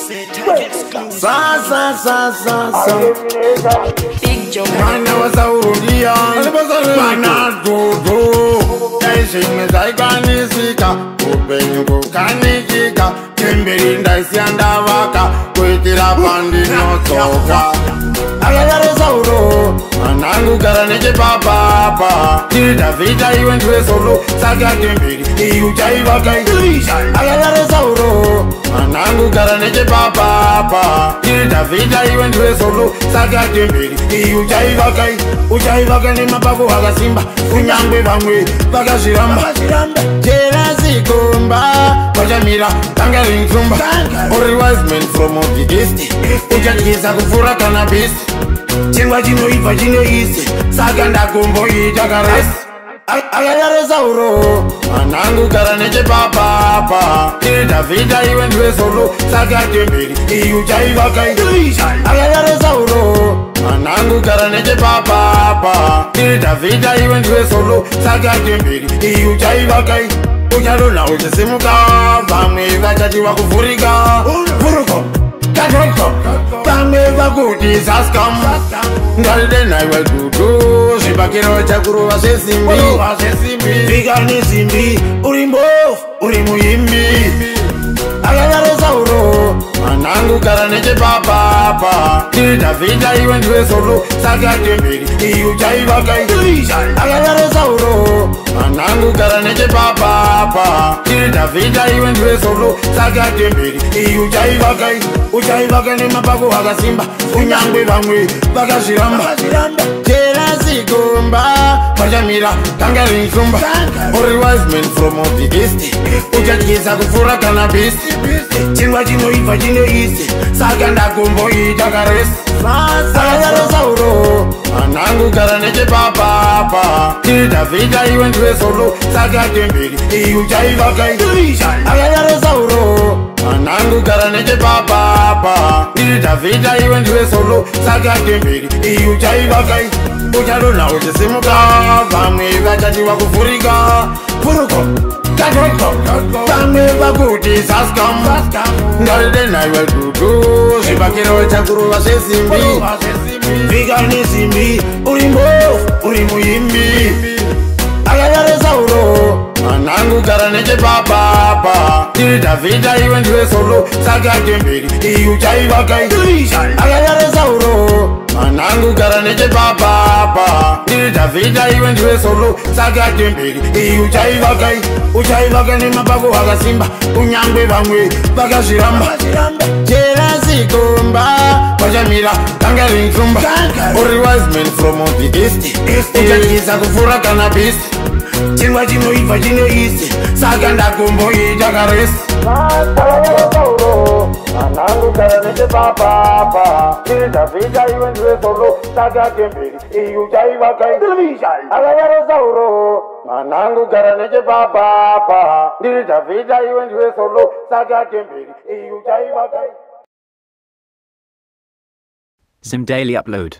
Sa sa sa sa sa. Big Joe. Mwana wa Sauro ndiani? Mwana Dudu. Dai zvimwe zvaikwanisika, upenyu kukanikika. Temberi ndaisiya ndavaka kuitira pandinodzoka. Akadaro Sauro, mwanangu gara nechepapapa. Tiri Dhavhidha iwe ndiwe Solo, saka temberi iyi uchaivaka. Akadaro Sauro, mwanangu gara nechepapapa. Tiri Dhavhidha iwe ndiwe Solo, saka temberi iyi uchaivaka. Uchaivaka nemapako akasimba, kunyangwe vamwe vakazviramba. Jerasikomba vachamira tanga rinzumba. Uri wise man from the east, uchatyisa kupfuura kana beast. Chingwa chinoibva chine isi, saka ndakumboita karesi. Akadaro Sauro, mwanangu gara nechepapapa. Tiri Dhavhidha iwe ndiwe Solo, saka temberi iyi uchaivaka. Akadaro Sauro, mwanangu gara nechepapapa. Tiri Dhavhidha iwe ndiwe Solo, saka temberi iyi uchaivaka. Uchadonha uchisimuka, vamwe vachati wakuvhurika. Vhuruko katoko, vamwe vakuti saskam. Ndalide Dudu, zvibakiro chakurova zvesimbi. Vika nesimbi, uri mbofu uri muimbi. Akadaro Sauro, mwanangu gara nechepapapa. Tiri Dhavhidha iwe ndiwe Solo, saka temberi iyi uchaivaka. Akadaro Sauro, mwanangu gara nechepapapa. Tiri Dhavhidha iwe ndiwe Solo, saka temberi iyi uchaivaka. Uchaivaka nemapako akasimba, kunyangwe vamwe vakazviramba. Jerasikomba vachamira tanga rinzumba. Uri wise man from the east, uchatyisa kupfuura kana beast. Chingwa chinoibva chine isi, saka ndakumboita karesi. Akadaro Sauro, mwanangu gara nechepapapa. Tiri Dhavhidha iwe ndiwe Solo, saka temberi iyi uchaivaka. Akadaro Sauro, mwanangu gara nechepapapa. Tiri Dhavhidha iwe ndiwe Solo, saka temberi iyi uchaivaka. Uchadonha uchisimuka, vamwe vachati wakuvhurika. Vhuruko katoko, vamwe vakuti saskam. Ndaride naiwe Dudu, zvibakiro chakurova zvesimbi. Vika nesimbi, uri mbofu uri muimbi. Akadaro Sauro, mwanangu gara nechepapapa. Tiri Dhavhidha iwe ndiwe Solo, saka temberi iyi uchaivaka. Akadaro Sauro, mwanangu gara nechepapapa. Tiri Dhavhidha iwe ndiwe Solo, saka temberi iyi uchaivaka. Uchaivaka nemapako akasimba, kunyangwe vamwe vakazviramba. Jerasikomba vachamira tanga rinzumba. Uri wise man from the east, uchatyisa kupfuura kana beast. Chingwa chinoibva chine isi, saka ndakumboita karesi. Mwanangu gara nechepapapa. Tiri Dhavhidha iwe ndiwe Solo, saka temberi iyi uchaivaka. Akadaro Sauro, mwanangu gara nechepapapa. Ndiri Dhavhidha iwe ndiwe Solo, saka temberi iyi uchaivaka. Zim Daily Upload.